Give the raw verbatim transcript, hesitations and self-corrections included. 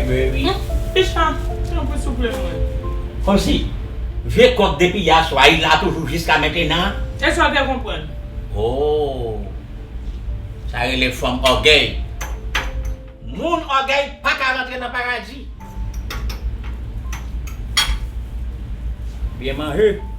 Mary. Picha, tanpri souple mwen. Kòmsi vye kòk depi yaswa, li la toujou jiska mentenan. E sa w te konprann? Oh, sa rele fanm ògèy. Moun ògèy pa ka rantre nan paradi. Byen manje.